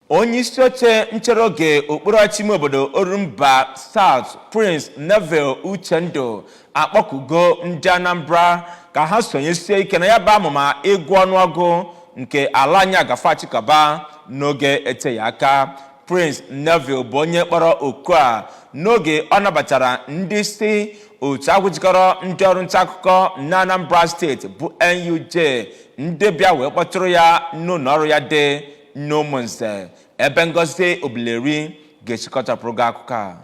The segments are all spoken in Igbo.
Onye isi oche nchere oge okpuru ọchịchị ime obodo Orumba South, Prince Neville Uchendu, akpọkugo ndị Anambra ka ha sonyesie ike na ya bụ amụma ịgụ ọnụọgụ nke ala anyị agafe achịkọba n'oge eteghị aka. Prince Neville bụ onye kpọrọ oku a n'oge ọ nabatara ndị isi otu ahụ jikọrọ ndị ọrụ nta akụkọ na Anambra Steeti bụ NUJ, ndị bịa wee kpọtụrụ ya n'ụlọ ọrụ ya dị n'Ụmụnze, ebe Ngozi Obileri ga-echịkọtapụrụ gị akụkọ a.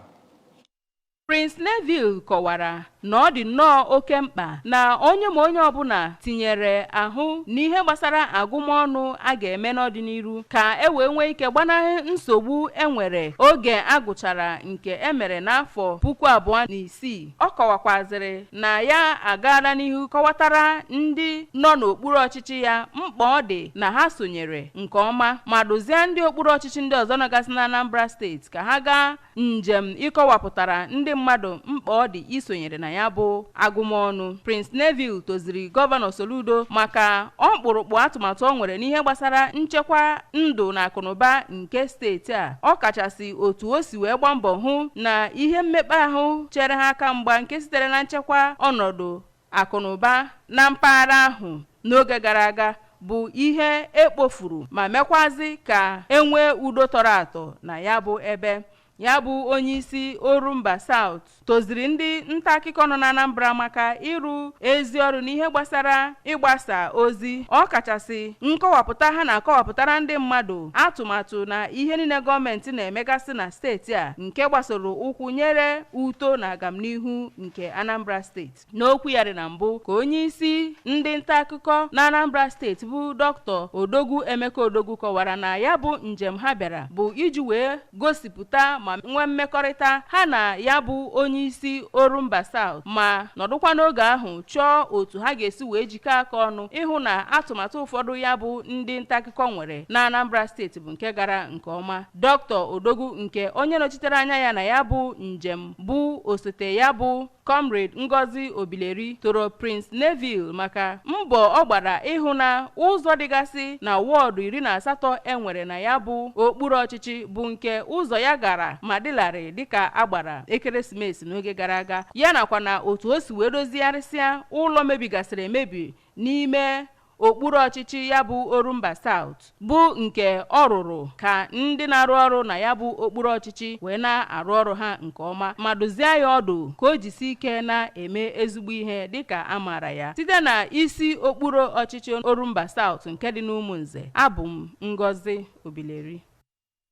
Prince Neville kọwara na ọ dị nnọọ oke mkpa na onye ma onye ọbụla tinyere ahụ n'ihe gbasara agụmọnụ a ga-eme n'ọdịnihu, ka e wee nwee ike gbanahụ nsogbu e nwere oge a gụchara nke e mere n'afọ 2006. Ọ kọwakwazịrị na ya agaala n'ihu kọwatara ndị nọ n'okpuru ọchịchị ya mkpa ọ dị na ha sonyere nke ọma, ma dụzie ndị okpuru ọchịchị ndị ọzọ nọgasị na Anambra Steeti ka ha gaa njem ịkọwapụtara ndị mmadụ mkpa ọ dị isonyere na ya bụ agụmọnụ. Prince Neville toziri Gọvanọ Soludo maka ọkpụrụkpụ atụmatụ ọ nwere n'ihe gbasara nchekwa ndụ na akụnụba nke steeti a, ọ kachasị otu o si wee gbaa mbọ hụ na ihe mmekpa ahụ chere ha aka mgba nke sitere na nchekwa ọnọdụ akụnụba na mpaghara ahụ n'oge gara aga bụ ihe ekpofuru, ma mekwazị ka e nwee udo tọrọ atọ na ya bụ ebe. Ya bụ onyeisi Orumba South toziri ndị nta akụkọ nọ na Anambra maka ịrụ ezi ọrụ n'ihe gbasara ịgbasa ozi, ọ kachasị nkọwapụta ha na-akọwapụtara ndị mmadụ atụmatụ na ihe niile gọọmenti na-emegasị na steeti a, nke gbasoro ụkwụ nyere uto na agamnihu nke Anambra Steeti. N'okwu ya dị na mbụ, ka onye isi ndị nta akụkọ na Anambra Steeti bụ Dr. Odogwu Emeka Odogwu kọwara na ya bụ njem ha bịara bụ iji wee gosipụta ma nwee mmekọrịta ha na ya bụ onye isi Orumba South, ma nọdụkwa n'oge ahụ chọọ otu ha ga-esi wee jikọọ aka ọnụ ịhụ na atụmatụ ụfọdụ ya bụ ndị nta akụkọ nwere na Anambra Steeti bụ nke gara nke ọma. Dr. Odogwu, nke onye nọchitere anya ya na ya bụ njem bụ osote ya bụ Comrade Ngozi Obileri, toro Prince Neville maka mbọ ọ gbara ịhụ na ụzọ dịgasị na wọọdụ 18 e nwere na ya bụ okpuru ọchịchị bụ nke ụzọ ya gara ma dị larịị dịka a gbara ekeresimesi n'oge gara aga, ya nakwa na otu o si wee dozigharịsịa ụlọ mebigasịrị emebi n'ime okpuru ọchịchị ya bụ Orumba South, bụ nke ọ rụrụ ka ndị na-arụ ọrụ na ya bụ okpuru ọchịchị wee na-arụ ọrụ ha nke ọma, ma dụzie ya ọdụ ka o jisi ike na-eme ezigbo ihe dịka a maara ya. Site na isi okpuru ọchịchị Orumba South nke dị n'Ụmụnze, abụ m Ngozi Obileri.